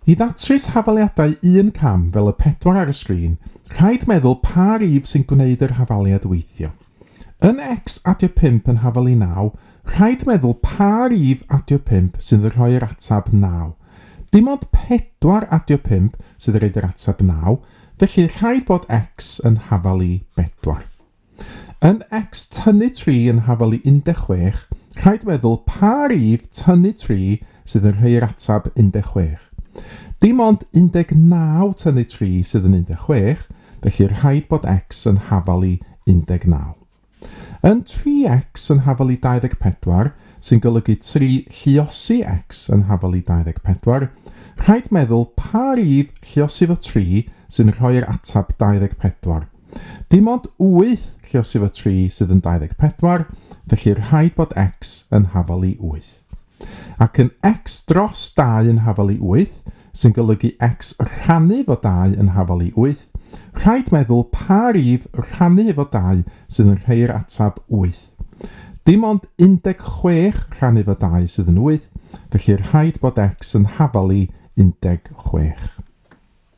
I ddatrys hafaliadau un cam fel y pedwar ar y sgrin, rhaid meddwl pa rif sy'n gwneud yr hafaliad weithio. Yn X adio 5 yn hafal i 9, rhaid meddwl pa rif adio 5 sydd yn rhoi'r ateb 9. Dim ond 4 adio 5 sydd yn rhoid yr ateb 9, felly rhaid bod X yn hafal i 4. Yn X tynnu 3 yn hafal i 16, rhaid meddwl pa rif tynnu 3 sydd yn rhoi'r ateb 16. Dim ond 19 tynnu 3 sydd yn 16, felly rhaid bod X yn hafal i 19. Yn 3X yn hafal i 24, sy'n golygu 3 lluosi X yn hafal i 24, rhaid meddwl pa rif lluosi fo 3 sy'n rhoi'r ateb 24. Dim ond 8 lluosi fo 3 sydd yn 24, felly rhaid bod x yn hafal i 8. Ac yn x dros 2 yn hafal i 8, sy'n golygu x rhannu fo 2 yn hafal i 8, rhaid meddwl pa rif rhannu efo 2 sydd yn rhoi'r ateb 8. Dim ond 16 rhannu fo 2 sydd yn 8, felly rhaid bod x yn hafal i 16.